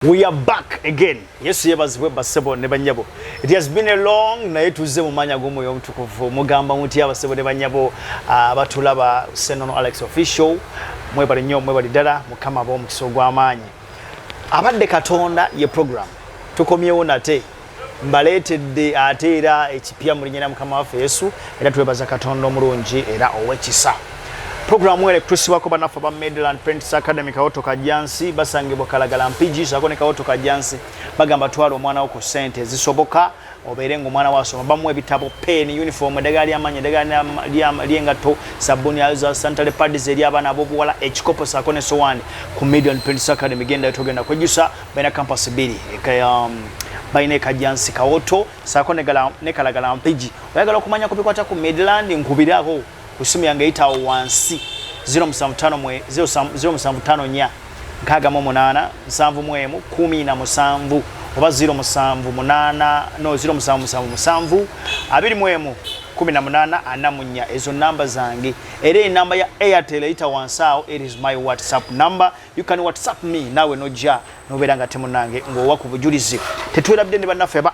We are back again. Yesu yebazibwe basebo ne banyabo. It has been a long naye tuzze mu maanyi ag'omwoyo omutukuvu. Mugamba mutya abasebo ne banyabo abatulaba Senono Alex Official. Mwebale nnyo, mwebale ddala. Mukama abawe omukisa ogw'amaanyi. Abadde Katonda ye program. Tukomyewo nate. Mbaleetedde ate era ekipya mu linnya lya Mukama waffe Yesu, era twebaza Katonda omulungi era ow'ekisa. Pulogulaamu eno ekutuusibwako bannaffe aba Midland Prentice Academy Kawoto Kajjansi, basangibwa Kalagala Mpigi saako ne Kawoto Kajjansi. Bagamba twala omwana wo ku ssente ezisoboka obeere ng'omwana wo asoma. Bamuwa ebitabo, peeni, uniform, eddagala ly'amaanyi, eddagala ly'engatto, sabbuuni za sanitary pads eri abaana ab'obuwala, ekikopo saako n'essowaani ku Midland Prentice Academy. Gendayo togenda kwejjusa. Balina campus bbiri, balina ekajjansi Kawoto saako ne Kalagala Mpigi. Oyagala okumanya ku bikwata ku Midland, nkubirako ku simu yange eyitawo wansi 0754 68 71 17 oba 078 no 0777 21 18 44. Ezo namba zange, era enamba ya Airtel eyita wansi awo, it is my WhatsApp number. You can WhatsApp me naawe nojja nobeera nga temunange ng'owa ku bujulizi. Tetwerabidde ne bannaffe aba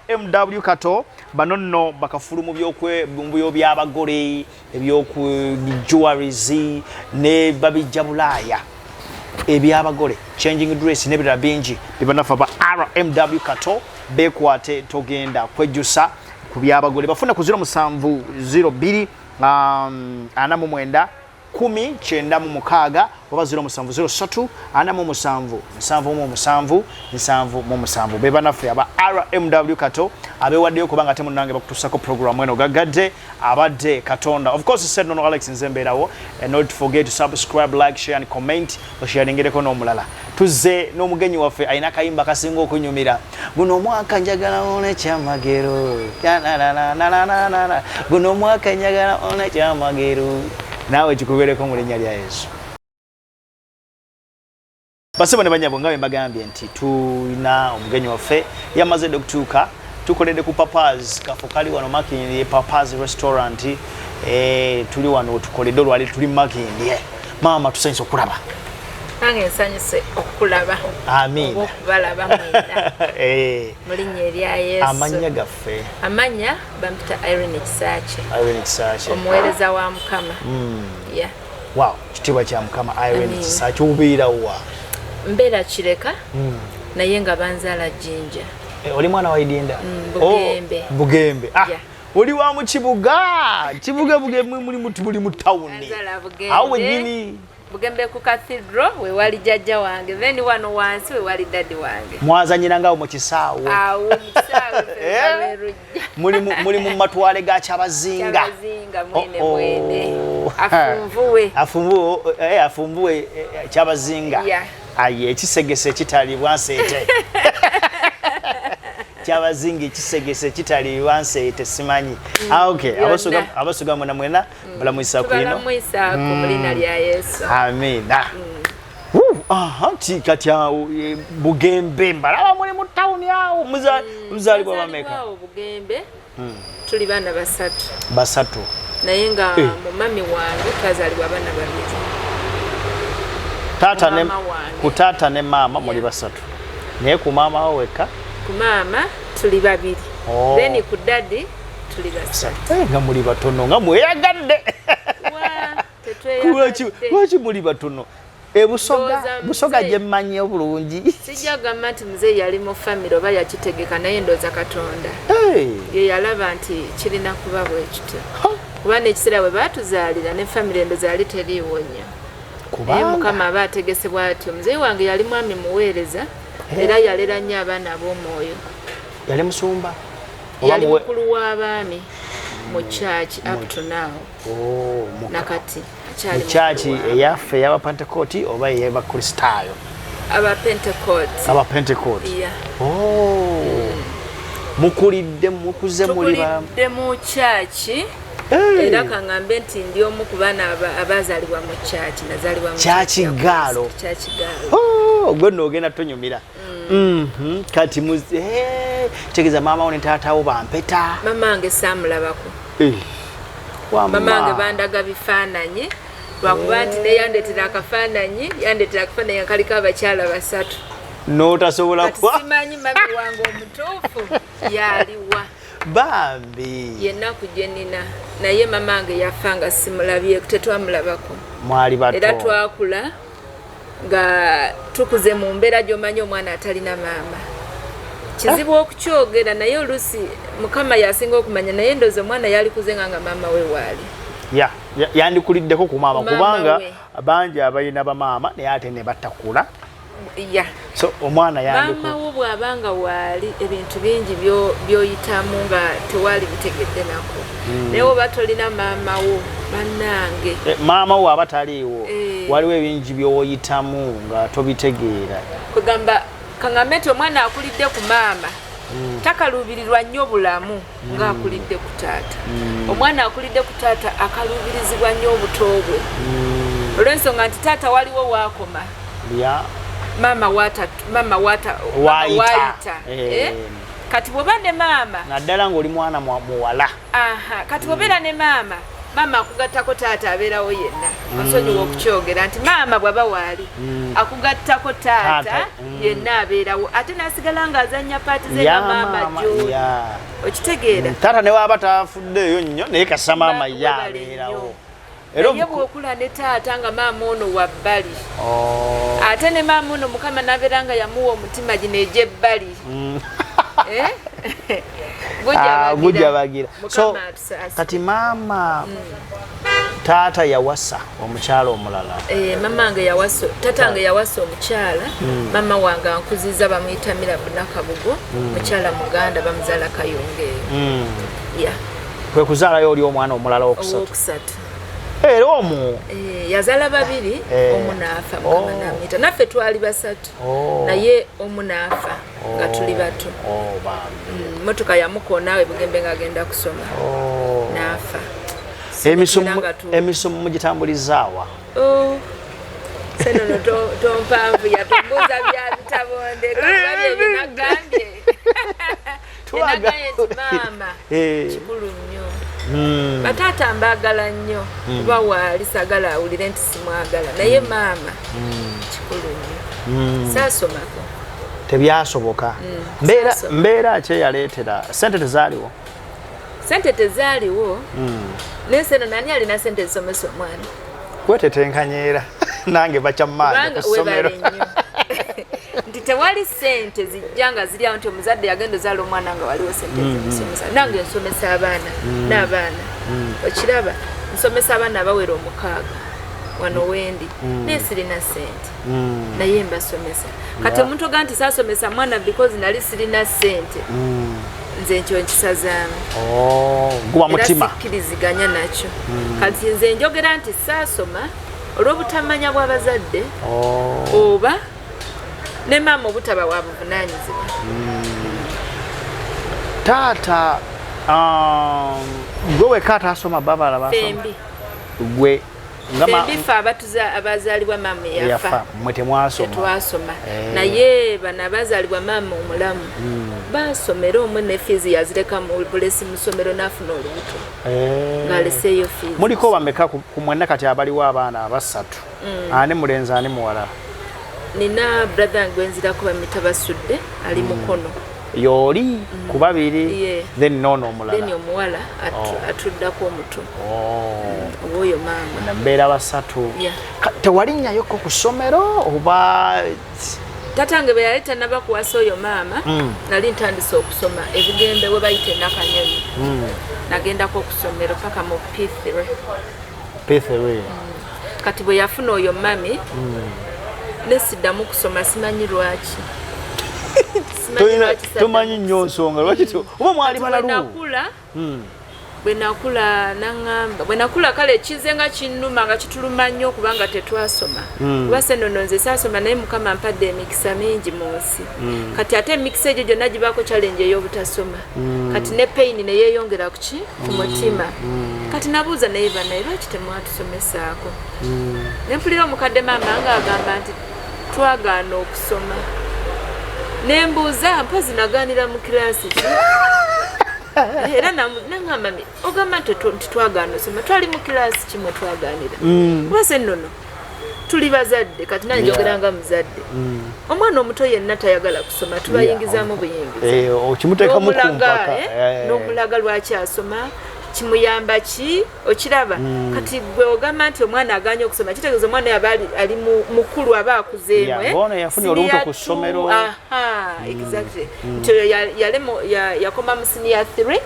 RMW Kato. Bano nno bakafulu mu byokwe by'abagole, ebyoku jewelries ne babijja Bulaaya, ebyabagole, changing dress n'ebirala bingi. Bebannaffe aba RMW Kato, bekwate, togenda kwejjusa ku byabagole. Bafuna ku 0702 49 10 96 oba 0703 47 77 77. Be banaffe aba RMW Kato abewaddeyo kubanga ate munnange bakutuusako programu eno gaggadde abadde Katonda. Of course, said nono Alex, nze mbeerawo. And not forget to subscribe, like, share and comment, osharingereko n'omulala. Tuzze n'omugenyi waffe alina akayimba kasinga okunyumira. Guno omwaka njagala one kyamagero, guno omwaka njagala one kyamagero. Naawe kikubeereko mu linnya lya Yesu. Basebo ne banyabo, nga bwe mbagambye nti tulina omugenyi waffe yamaze dde okutuuka. Tukoledde ku Papas, kafo kali wano Makindye, Papas Restaurant. Tuli wano tukoledde olwali tuli Makindye. Maama, tusanyuse okulaba. Nange nsanyuse okukulaba. Amiina. Oba okubalaba mwena. Mu linnya erya Yesu. Amannya gaffe? Amannya bampita Irene Kisaakye. Irene Kisaakye. Omuweereza wa Mukama. Yeah. Wow, kitiibwa kya Mukama. Irene Amiina. Kisaakye, obeera wa? Mbeera Kireka, naye nga banzaala Jjinja. Eh, oli mwana wa Idinda? Bugembe. Oh, Bugembe. Ah, Yeah. oli wa mu kibuga. Kibuga Bugembe, muli mu tawuni. Banzaala Bugembe. Awo wennyini. Bugembe ku cathedral wewali jjajja wange, then wano wansi wewali daddy wange. Mwazanyiranga awo mu kisaawe? Awo mu kisaawe. Eh? Lujja. Muli mu matwale ga Kyabazinga. Kyabazinga mwene. Oh, oh. Mwene afunvuwe. Afunvuwe, afunvuwe, Kyabazinga. Yeah. Aye, ekisegese ekitaliibwa nseete. Kyabazinga ekisegese ekitaliibwa nseete, simanyi. Ah, okay. Byonna. Abasuga mwena mwena balamwisa kwino. Tubalamwisaako mu linnya lya Yesu. Amiina. Woo, aha, nti kati awo Bugembe mbalaba muli mu tawuni awo. Muzaalibwa bameka? Twazaalibwa Bugembe, tuli baana basatu. Basatu. Naye nga Eh. mu mami wange twazaalibwa abaana babiri. Taata ne Maama wange. Ku taata ne maama muli basatu, naye ku maama wo wekka? Ku maama tuli babiri. Oh. Then ku daddy tuli basatu. Eh, nga muli batono, nga mweyagadde. Wa, Lwaki? tetweyagadde. Lwaki muli batono ebusoga? Ndowooza Busoga mzee- gye mmanyi obulungi. Sijja kugamba nti muzeeyi yali mu famire oba yakitegeka, naye ndowooza Katonda Hey. ye yalaba nti kirina kuba bwe kityo, kuba n'ekiseera bwe baatuzaalira ne famire endowooza yali teriiwo nnyo, naye Kubanga Mukama aba ategese bw'atyo. Muzeeyi wange yali mwami muweereza, era yalera nnyo abaana ab'omwoyo. Yali musumba? Oba Yali mukulu w'abaami mu church up to now. Oh, nakati akyali mu kyaki? mukulu w'abaami. Eyaffe ey'abapentekooti oba ey'abakristaayo? Abapentekooti. Abapentekooti. Yeah. Oh. Mukulidde, mukuze muli ba Tukulidde mu kyaki. Hey. Era kaŋŋambe nti ndi omu ku baana abazaalibwa mu kyaki. Nazaalibwa mu Church church ya gaalo. Kristo, church gaalo. Oh, gwe nno ogenda tonyumira. Kati kitegeeza maama wo ne taata wo bampeta? Mama wange saamulabako. Eh, wamma. Mama wange bandaga bifaananyi, lwakuba nti neyandetera akafaananyi, yandetera akafaananyi nga kaliko abakyala basatu. N'otasobola. Kati simanyi mami wange omutuufu yaliwa. Bambi. Yennaku gye nina, naye mama wange yafa nga simulabye, tetwamulabako. Mwali bato. Era twakula nga tukuze mu mbeera gy'omanyi omwana atalina maama. Kizibu okukyogera, naye oluusi Mukama yasinga okumanya, naye ndowooza omwana yalikuze nga maama we waali. Ya, yandikuliddeko ku maama. Maama kubanga we. Bangi abalina bamaama naye ate ne batakula. So omwana yandiku Maama wo bw'aba nga waali, ebintu bingi by'oyitamu nga tewaali bitegedde nako, naye oba tolina maama wo, bannange. Eh, maama wo aba taliiwo, waliwo ebingi by'oyitamu nga tobitegeera. Kwegamba kaŋŋambe nti omwana akulidde ku maama takaluubirirwa nnyo bulamu ng'akulidde ku taata. Omwana akulidde ku taata akaluubirizibwa nnyo obuto bwe, olw'ensonga nti taata waliwo waakoma, maama waata, maama waata, maama Waayita. waayita. Eh? Kati bw'oba ne maama, naddala ng'oli mwana muwala. Aha, kati bw'obeera ne maama, maama akugattako taata abeerawo yenna. Onsonyiwa okukyogera nti maama bw'aba waali akugattako taata, Taata, yenna abeerawo, ate n'asigala ng'azannya part ze Ya nga maama maama, gy'oli. Okitegeera? Taata ne waaba tafuddeeyo nnyo, naye kasa maama ye webale abeerawo. nnyo. Era Naye bw'okula ne taata nga maama ono wa bbali, Oh. ate ne maama ono Mukama n'abeera nga yamuwa omutima gino egy'ebbali. Eh? Ah, gujabagira. So Mukama atusaasire. Kati maama, taata yawasa omukyala omulala? Eh, mama wange yawasa, tata wange yawasa omukyala. Mama wange ankuziza bamuyita Mirabu Nakabugo, mukyala muganda, bamuzaala Kayonga eyo. Ya. Kwe kuzaalayo oli omwana omulala owokusatu? Owokusatu. Era omwo? Eh, yazaala babiri, omu n'afa, Mukama n'amuyita. Naffe twali basatu, naye omu n'afa nga tuli bato. Oh, bambi. Motoka yamukoona awe Bugembe ng'agenda kusoma, n'afa. Emisomo Era nga emisomo mugitambulizaawa? Oh, senono tompanvu yatumbuuza bya bitabo, ndeka kuba bye binagambye. Byenagambye nti maama kikulu nnyo. Bataata mbaagala nnyo, kuba waali saagala awulire nti simwagala, naye maama kikulu nnyo. Saasomako. Tebyasoboka. Mbeera Saasoma. mbeera ki eyaleetera? Sente tezaaliwo? Sente tezaaliwo, naye seno nani alina sente zisomesa omwana? Kwetetenkanyeera nange bakyammanja Kubanga ku ssomero. webale nnyo nti tewali sente zijja nga ziri awo nti omuzadde yagenda ozaala omwana nga waliwo sente zimusomesa. Nange nsomesa abaana n'abaana, okiraba, nsomesa abaana abawera 6 wano wendi, naye sirina sente, naye mbasomesa. Kati omuntu oga nti saasomesa mwana because nali sirina sente, nze nkyo nkisazaamu. Oh, guba Era mutima. sikkiriziganya nakyo. Kati nze njogera nti saasoma olw'obutamanya bw'abazadde oba ne maama obutaba wa buvunaanyizibwa. Taata, gwe weka atasoma, babala basoma? Fembi. Gwe nga Fembi ffe abazaalibwa maama eyafa. Yafa, mmwe temwasoma? Tetwasoma, naye bano abazaalibwa maama omulamu basomera. Omu ne fiizi yazireka mu bulesi mu ssomero n'afuna olubuto ng'aleseeyo fiizi. Muliko bameka ku mwenna kati abaliwo abaana abasatu? Ani mulenzi, ani muwala? Nina brother gwenzirako, bamita Basudde, ali Mukono. Yooli ku babiri? Yeah. Then noono omulala? Then omuwala atuddako omuto. Oh. Owoyo maama. Na mbeera basatu. Yeah. Tewalinnyayo ku ssomero oba? Tatange bwe yali tanaba kuwasa oyo maama, nali ntandise okusoma ebugembe we bayita enakanyonyi. Nagendako okusomero paka mu P3. P3. Kati bwe yafuna oyo mami, nesiddamu kusoma, simanyi lwaki. Simanyi lwaki saddamu. Tomanyi nnyo nsonga lwaki oba mwali Kati bwe balalu? nakula, bwe nakula naŋŋamba, bwe nakula kale kize nga kinnuma nga kituluma nnyo kubanga tetwasoma, kuba senono nze saasoma, naye Mukama mpadde emikisa mingi mu nsi. Kati ate emikisa egyo gyonna gibaako challenge ey'obutasoma. Kati ne pain ne yeeyongera kuki ku mutima. Kati nabuuza, naye banaye lwaki temwatusomesaako? Ne mpulira omukadde maama nga agamba nti twagaana okusoma. Ne mbuuza, mpozi nagaanira mu kiraasi ki? Era naŋŋamba, ogamba nti twagaana osoma, twali mu kiraasi kimwe twagaanira? Kuba se nnono Tuli bazadde kati nange njogera nga muzadde. Omwana omuto yenna tayagala kusoma, tubayingizaamu buyingiza. Eh, okimuteekamu ku mpaka. N'omulaga lwaki asoma, kimuyamba ki, okiraba. Kati gwe ogamba nti omwana aganye okusoma, kitegeeza omwana oyo aba ali mukulu, aba akuzeemu. Yeah, ng'ono yafunye olubuto ku ssomero. Aha, exactly. Nti oyo yakoma mu senior 3.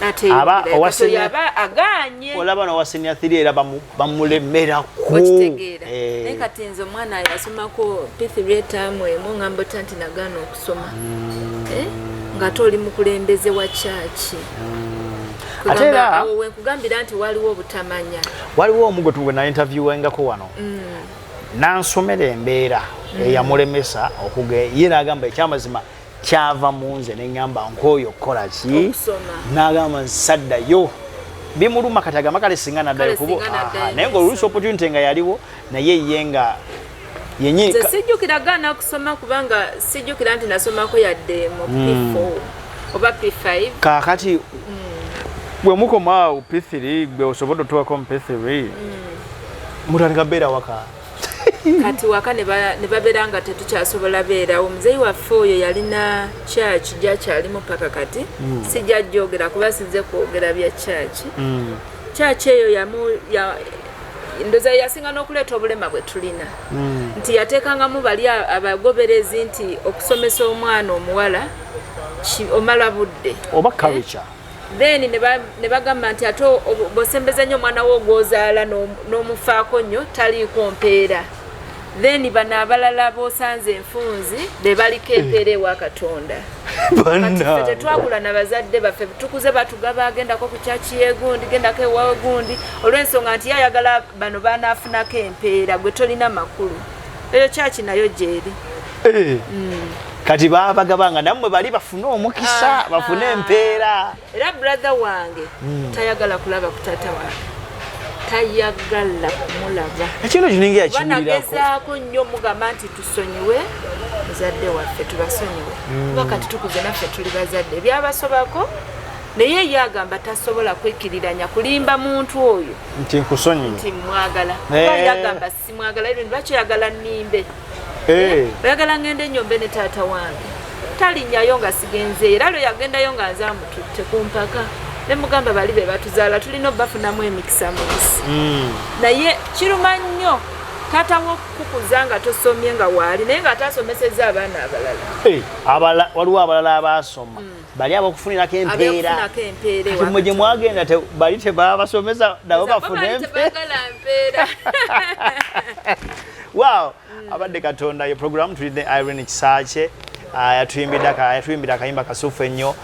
Ate Aba owa kati oyo aba aganye. Olaba nowa senior 3 era bamulemerako. Okitegeera? Naye kati nze omwana yasomako P3 etaamu emu, ngamba otya nti nagaana okusoma? Eh? Ng'ate oli mukulembeze wa kyaki. Ate era awo wenkugambira nti waliwo obutamanya. Waliwo omu gwe na interviewingako wano, nansomera embeera eyamulemesa okuge ye, n'agamba ekyamazima kyava mu nze, neŋŋamba nkooyo okukola ki? Okusoma. N'agamba nsaddayo bimuluma. Kati agamba kale singa naddayo Kale kubo singa naddayo naye ngaoluusi opportunity nga yaliwo, naye ye nga yenyi. Nze sijjukira gaana kusoma, kubanga sijjukira nti nasomako yadde mu P4 oba P5. Kaakati bwe mukoma awo P3, gwe osobodde otuwako mu P3, mutandika beera waka. Kati waka ne babeera nga tetukyasobola beerawo. Muzeeyi waffe oyo yalina church gyakyalimu paka kati. Sijja jyogera kuba sinze kwogera bya church. Church eyo ndoza yasinga n'okuleeta obulema bwe tulina, nti yateekangamu bali abagoberezi nti okusomesa omwana omuwala omala budde. Oba culture. Then ne bagamba nti ate bw'osembeza nnyo omwana wo gw'ozaala n'omufaako nnyo, taliiko mpeera. Then bano abalala b'osanze enfunzi be baliko empeera ewa Katonda. Kati ffe tetwakula na bazadde baffe, tukuze batugaba, agendako ku kyaki yegundi, gendako ewawe gundi, olw'ensonga nti yayagala bano banaafunako empeera, gwe tolina makulu. Eyo kyaki nayo gyeri. Eh. Kati babagabanga nammwe bali bafune omukisa, bafune empeera. Era brother wange tayagala kulaba ku taata wange, tayagala kumulaba. Ekintu kininga yakiwulirako. Banagezaako nnyo mugamba nti tusonyiwe muzadde waffe, tubasonyiwe, kuba kati tukuze, naffe tuli bazadde, ebyabasobako. Naye ye agamba tasobola kwekkiriranya kulimba muntu oyo. Nti nkusonyiwe. Nti mwagala, kuba yagamba simwagala. Ebintu lwaki oyagala nnimbe? Oyagala ngende ennyombe ne taata wange? Talinnyayo nga sigenze. Era lwe yagendayo nga nze amututte ku mpaka, ne mugamba bali be batuzaala, tulina obbafunamu emikisa mu nsi. Naye kiruma nnyo taata wo okukukuza nga tosomye nga waali, naye nga atasomesezza abaana abalala. Eh, waliwo abalala abaasoma, bali abokufunirako empeera. Abeekufunako empeera Kati mmwe gye mwagenda bali tebabasomesa nabo bafune empeera? Tebagala mpeera. Wow, abadde Katonda ye program, tulidde Irene Kisaakye. Yatuyimbidde akayimba kasufu ennyo.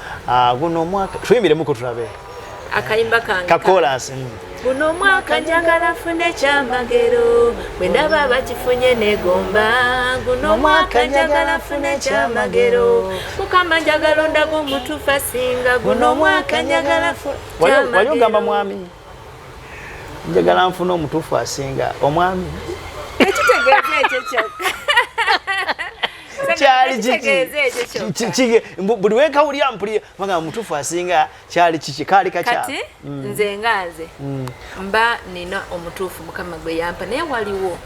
Guno omwaka tuyimbiremuko tulabe. Akayimba kange? Kakolas. Guno omwaka njagala nfune kyamagero, bwe ndaba bakifunye negomba. Guno omwaka njagala nfune kyamagero, Mukama njagala ondaga omutuufu asinga. Guno omwaka njagala Wali ogamba mwami njagala nfune omutuufu asinga omwami. Ekitegeeza ekyo kyokka. Kyali kiki? Ekitegeeza ekyo kyokka. Buli wenkawulira mpulira bagamba omutuufu asinga, kyali kiki? Kaali kakya. Kati nze nga nze mba nina omutuufu Mukama gwe yampa, naye waliwo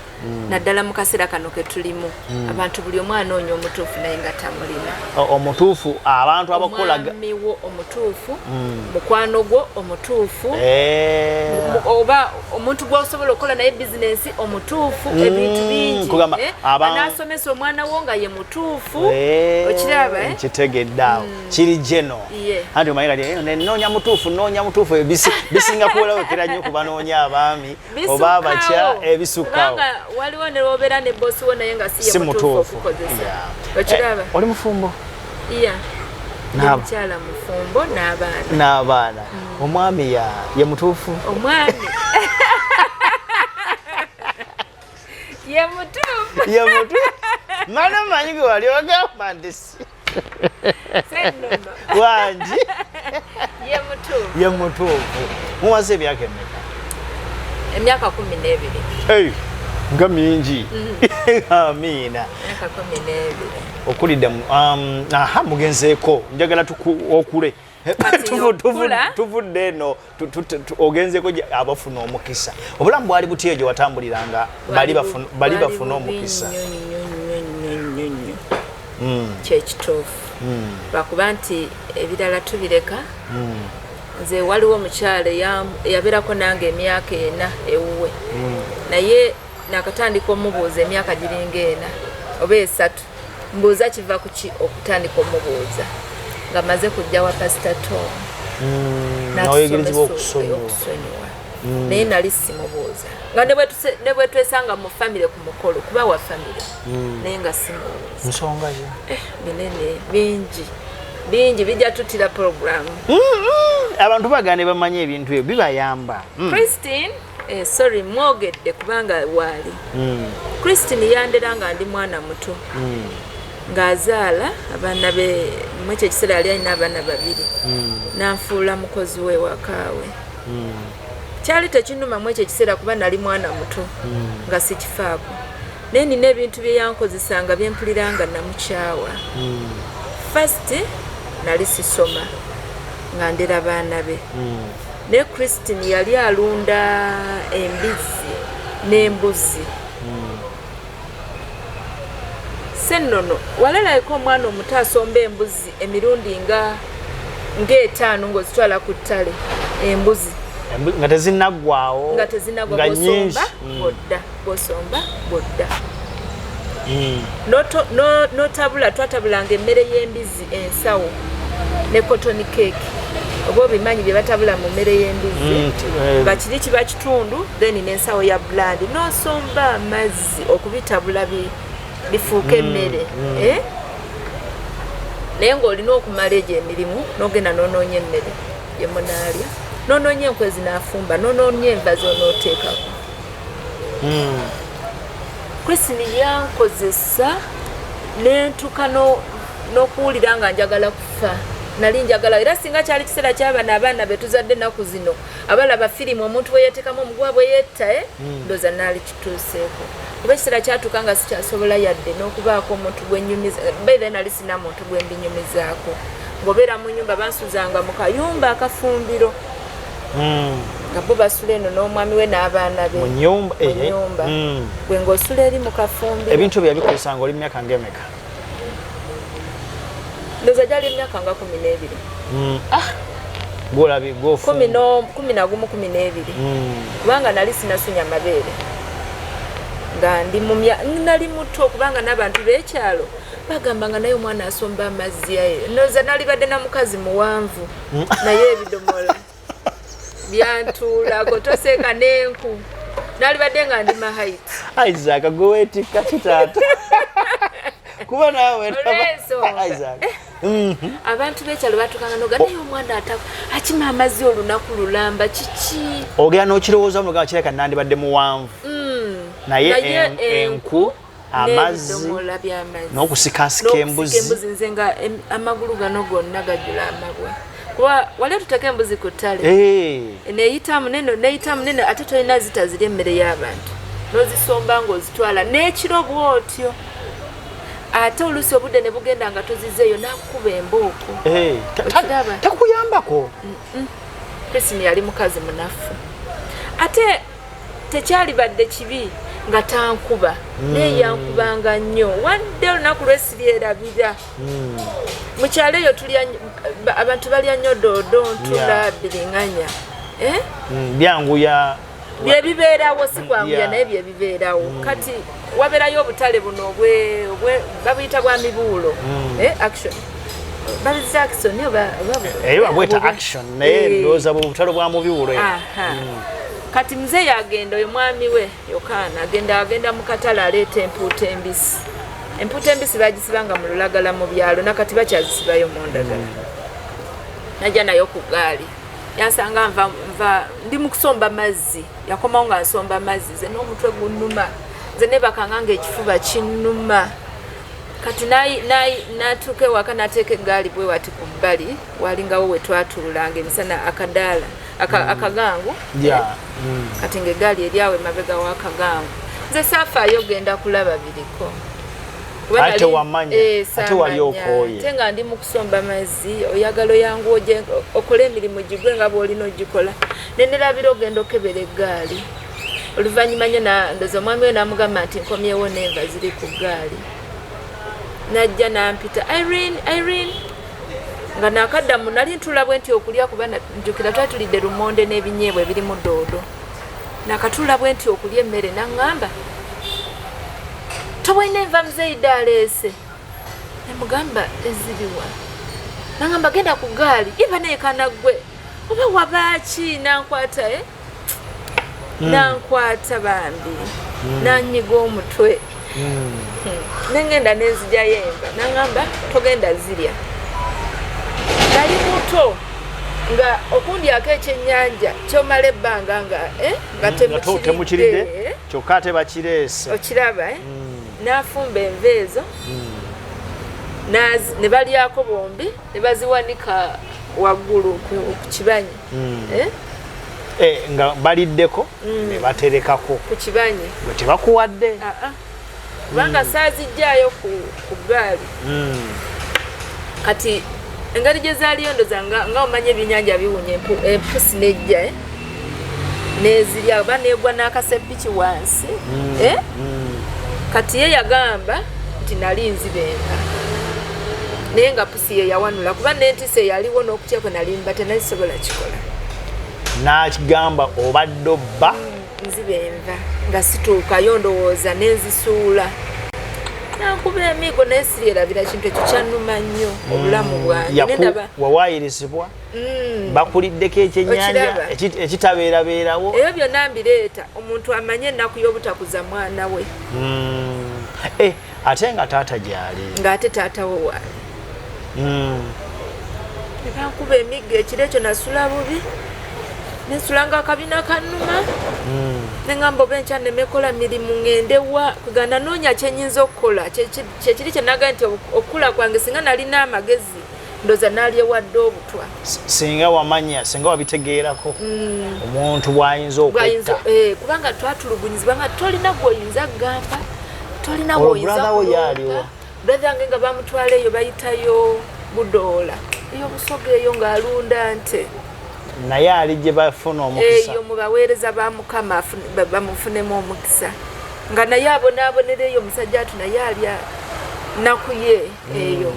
naddala mu kaseera kano ke tulimu, abantu buli omu anoonya omutuufu naye nga tamulina. Omutuufu abantu abakola Omwami wo omutuufu, mukwano gwo omutuufu, Eh. Oba omuntu gwosobola okukola naye bizinensi omutuufu, ebintu bingi. Kugamba Eh, anaasomesa omwana wo nga ye mutuufu. Eh, Okiraba, eh? Nkitegedde awo, kiri geno. Anti omanyi kati noonya mutuufu, noonya mutuufu, bisinga kuwolawekera nnyo ku banoonya abaami oba abakya, ebisukkawo. Kubanga waliwo ne wobeera ne bosi wo naye nga si Si ye mutuufu mutuufu. okukozesa. Yeah. Okiraba? Eh, oli mufumbo? Iya. Mukyala mufumbo n'abaana. N'abaana. Omwami ye mutuufu? Omwami ye mutuufu. Ye mutuufu. Mana manyi gwe wali ogamba nti si Sennono. Wangi. Ye mutuufu. Ye mutuufu. Muwaze emyaka emeka? Emyaka 12. Hey, nga mingi. Amiina. Emyaka 12. Okulidde aha, mugenzeeko, njagala okule. Tuvudde eno ogenzeko abafuna omukisa. Obulamu bwali butya egyo watambuliranga bali bafuna omukisa? Nnyo. Kyekituufu, lwakuba nti ebirala tubireka. Nze waliwo omukyala eyabeerako nange emyaka 4 ewuwe, naye nakatandika omubuuza emyaka giringa 4 oba 3. Mbuuza kiva ku ki okutandika omubuuza nga maze kujja wa Pasita Tom. Nawegerezebwa okusonyiwa. Okusonyiwa, naye nali simubuuza nga ne bwe twesanga mu famire ku mukolo, kuba wa famire, naye nga simubuuza. Nsonga ki? Binene, bingi bingi, bijja tutira programu. Abantu bagane bamanye ebintu ebyo bibayamba. Christine, sorry, mwogedde kubanga waali. Christine yandera nga ndi mwana muto, ng'azaala abaana be. Mu ekyo ekiseera yali alina abaana babiri, nanfuula mukozi we wakaawe. Kyali tekinnuma mu ekyo ekiseera kuba nali mwana muto nga sikifaako, naye nina ebintu bye yankozesanga byempulira nga namukyawa. First, nali sisoma nga ndera baana be, naye Christine yali alunda embizzi n'embuzi. Sennono walalabika omwana omuto asomba embuzi emirundi nga ng'etaano ng'ozitwala ku ttale, embuzi. Nga tezinaggwawo. Nga tezinagwa. Nga nyingi. Bwosomba bwodda, bwosomba bwodda. Notabula, twatabulanga emmere y'embizi ensawo ne cotton cake, oba obimanyi bye batabula mu mmere y'embizi? Mm. Nga kiri kiba kitundu, then n'ensawo ya bland, n'osomba amazzi okubitabula bifuuke emmere. Eh? Naye ng'olina okumala egyo emirimu, n'ogenda n'onoonya emmere gye munaalya, n'onoonya enku ezinaafumba, n'onoonya enva z'onooteekako. Christine yankozesa nentuka n'okuwulira nga njagala kufa. Nali njagala, era singa kyali kiseera kyabano abaana betuzadde ennaku zino abalaba firimu, omuntu bwe yeteekamu omuguwa bwe yetta, eh? Ndowooza naali kituuseeko, kuba ekiseera kyatuuka nga sikyasobola yadde n'okubaako omuntu gwenyumiza. Baithe nali sina muntu gwe mbinyumizaako. Ng'obeera mu nyumba, bansuzanga mu kayumba akafumbiro, nga bo basula eno n'omwami we n'abaana be. Mu nyumba. Mu nyumba. Gwe ng'osula eri mu kafumbiro. Ebintu ebyo yabikozesanga oli mu myaka ng'emeka? Ndowooza gyali emyaka nga 12. Ah, gwolabi gwofu. 11, 12, kubanga nali sinasunya mabeere, nga ndi mumya nali muto, kubanga n'abantu b'ekyalo bagamba nga naye omwana asomba amazzi aye. Ndowooza nalibadde na mukazi muwanvu, naye ebidomola byantuulako, toseeka n'enku, nalibadde nga ndi ma height. Isaac, gwe weetikka kitaata kuba naawe. Olw'ensonga. Isaac. Abantu b'ekyalo batukanga noga, naye omwana akima amazzi olunaku lulamba, kiki? Ogera n'okirowooza nogamba kirabika nandibadde muwanvu, naye enku, amazzi, n'ebidomola by'amazzi, n'okusikasika n'okusika embuzi. Embuzi, nze nga amagulu gano gonna gajjula amabwa, kuba wali otuteka embuzi ku ttale, neyitamu neno, neyitamu neno, ate tolina zita ziri emmere y'abantu, n'ozisomba ng'ozitwala n'ekiro bw'otyo, ate oluusi obudde ne bugenda nga tozizeeyo, n'akukuba embooko. Okiraba? Takuyambako. Christine yali mukazi munafu, ate tekyalibadde kibi nga tankuba, naye yankubanga nnyo. Wadde olunaku lwesiryerabira, mu kyalo eyo tulya abantu balya nnyo doodo, ntula, biriŋanya, eh? Byanguya. Byebibeerawo, si kwanguya, naye byebibeerawo. Kati wabeerayo obutale buno babuyita bwa mibuulo. Eh, action, babizza action Eyo babweta action, naye ndowooza butalo bwa mubiwulo. Aha. Kati muzeeyi agenda, oyo mwami we Yokaana agenda mu katale, aleeta empuuta embisi. Empuuta embisi bagisibanga mu lulagala mu byalo, nakati bakyazisibayo mu ndagala. Najja nayo ku gaali, yansanga nva ndi mu kusomba mazzi. Yakomawo nga nsomba mazzi, nze n'omutwe gunnuma, nze nebakanga nga ekifuba kinnuma. Kati natuuka ewaka, nateeka eggaali bwe wati ku bbali, walingawo we twatuulanga emisana, akadaala akagangu. Kati ngaeggaali eri awo emabega w'akagangu, nze saafaayo genda kulaba biriko. Ate wamanya, ate wali okooye. Ate nga ndi mu kusomba mazzi, oyagala oyanguwa okole emirimu gigwe nga bw'olina ogikola. Nenerabira ogenda okebera eggaali. Oluvannyuma nnyo ndoza omwami we n'amugamba nti nkomyewo n'enva ziri ku ggaali. Najja n'ampita, Irene, Irene. Nga nakaddamu nali ntuula bwe nti okulya, kuba njjukira twali tulidde lumonde n'ebinyeebwa ebirimu doodo. Nakatuula bwe nti okulya emmere n'aŋŋamba, tobwalina enva muzeeyi aleese. Ne mugamba eziriwa? N'aŋŋamba genda ku ggaali. Iba naye kana ggwe oba wabaaki? Nankwata, Nankwata bambi, nanyiga omutwe. Nengenda nenzigyayo enva, naŋŋamba togenda zirya. Nali muto nga okundyako ekyennyanja kyomala ebbanga nga nga temukiridde, kyokka ate bakireese. Okiraba, eh? N'afumba enva ezo, ne balyako bombi, ne baziwanika waggulu ku kibanyi. Eh? Eh, nga baliddeko ne baterekako ku kibanyi. Gwe tebakuwadde. Ah, ah. Kubanga saazijjaayo ku ggaali. Kati engeri gye zaaliyo ndoza nga omanya ebyennyanja biwunya, empusi nejja, eh? Nezirya oba negwa n'akasepiki wansi, eh? Kati ye yagamba nti nali nziba enva, naye nga pusi ye yawanula, kuba n'entiisa eyaliwo n'okutya kwe nali mba tenalisobola kikola. N'akigamba obadde obba. Nziba enva nga situukayo, ndowooza nenzisuula, nankuba emigo, naye siryerabira kintu ekyo, kyannuma nnyo obulamu bwange. Nendaba Wawaayirizibwa, bakuliddeko ekyennyanja Okiraba? ekitabeerabeerawo. Ebyo byonna mbireeta omuntu amanye ennaku y'obutakuza mwana we. Eh, ate nga taata gyali. Ng'ate taata we waali. Ne bankuba emiggo ekiro ekyo, nasula bubi, nensula nga akabina kannuma. Neŋŋamba oba enkya nemekola mirimu ŋŋende wa kuganda noonya kyenyinza okukola. Kyekiri kyenaga nti okukula kwange singa nalina amagezi ndoza nalyewadde obutwa. Singa wamanya, singa wabitegeerako omuntu bw'ayinza Bwayinza okwetta. Eh, kubanga twatulugunyizibwa nga tolina gwoyinza kugamba, tolina Olwo gwoyinza brother wo kuloopa. yaaliwo? Brother wange nga bamutwala eyo bayitayo Budoola eyo Busoga eyo ng'alunda nte. Naye ali gye bafuna omukisa. Eyo mu baweereza ba Mukama bamufunemu omukisa, nga naye abonaabonera eyo omusajja atu naye alya nnaku ye eyo.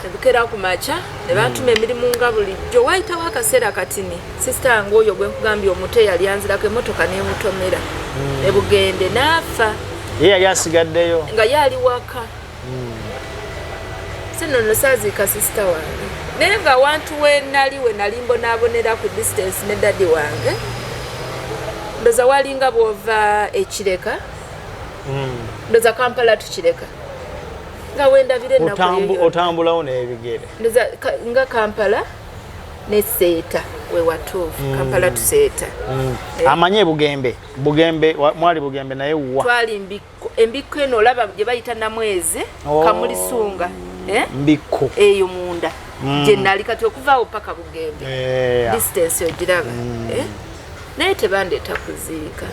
Ebukera ku makya ne bantuma emirimu nga bulijjo. Wayitawo akaseera katini, sisita wange oyo gwe nkugambye omuto eyali anzirako, emotoka n'emutomera ebugende n'afa. Ye yali asigaddeyo? Nga ye ali waka. Sino saaziika sisita wange, naye nga wantu we nali we nali mbonaabonera ku distance ne daddy wange, ndoza walinga bwova ekireka, ndoza Kampala tukireka nga wendabira ennaku eyo yonna. Otambulawo n'ebigere. Ndoza nga Kampala ne Seeta we watuufu, Kampala tuseeta. Eh. Amanye Bugembe, Bugembe mwali Bugembe naye wa? Twali Mbikko, Embikko eno olaba gye bayita Namwezi. Oh. Kamulisunga, eh? Mbikko. Eyo munda gye nali. Kati okuvaawo paka Bugembe, distance ogiraba, eh? Naye tebandeeta kuziika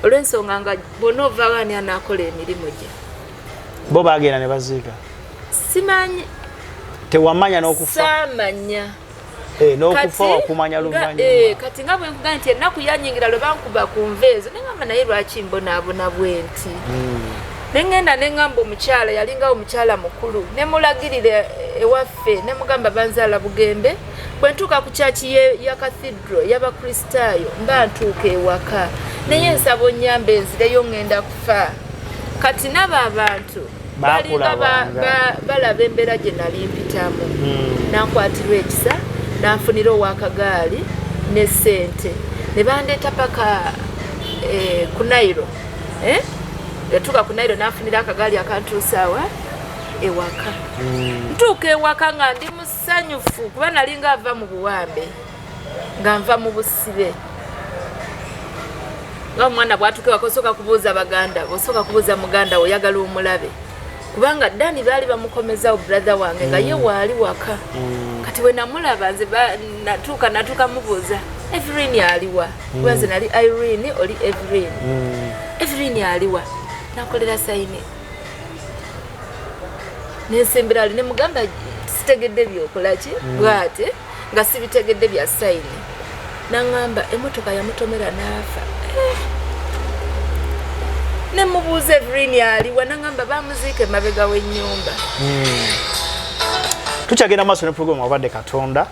olw'ensonga nga bwonna ovaawo ani anaakola emirimu gye? Bo bagenda ne baziika? Simanyi. Tewamanya n'okufa? Saamanya. Eh, n'okufa wakumanya luvannyuma? Eh, kati nga bwe nkugaa nti ennaku yanyingira lwe bankuba ku nva ezo, neŋamba naye lwaki mbonaabona bwe nti? Neŋŋenda neŋŋamba omukyala yalinga omukyala mukulu, nemulagirira ewaffe, nemugamba banzaala Bugembe, bwe ntuuka ku kyaki ya cathedral y'Abakristaayo mba ntuuka ewaka, naye nsaba onyambe nzireyo, ŋŋenda kufa. Kati nabo abantu balinga balaba embeera gye nali mpitamu, nankwatirwa ekisa, nanfunira owakagaali ne sente ne bandeeta paka ku Nairo, eh? Yatuuka ku Nairo nanfunira akagaali akantuusaawa ewaka. Ntuuka ewaka nga ndi musanyufu kuba nali nga ava mu buwambe, nga nva mu busibe, nga omwana bwatuuka ewaka osooka kubuuza baganda bo, osooka kubuuza muganda wo, oyagala omulabe, kubanga Dani baali bamukomezawo, brother wange, nga ye waali waka. Kati we namulaba nze natuuka mubuuza, "Evelyn aliwa?" Kuba nze nali Irene, oli Evelyn. "Evelyn aliwa?" Nakolera sign, nensembera ali, nemugamba sitegedde byokolaki bwate nga sibitegedde bya sign. Naŋŋamba emotoka yamutomera n'afa. Eh. Nemubuuza Evelyn aliwa, naŋŋamba bamuziika emabega w'ennyumba. Tukyagenda maaso ne program. Wabadde Katonda.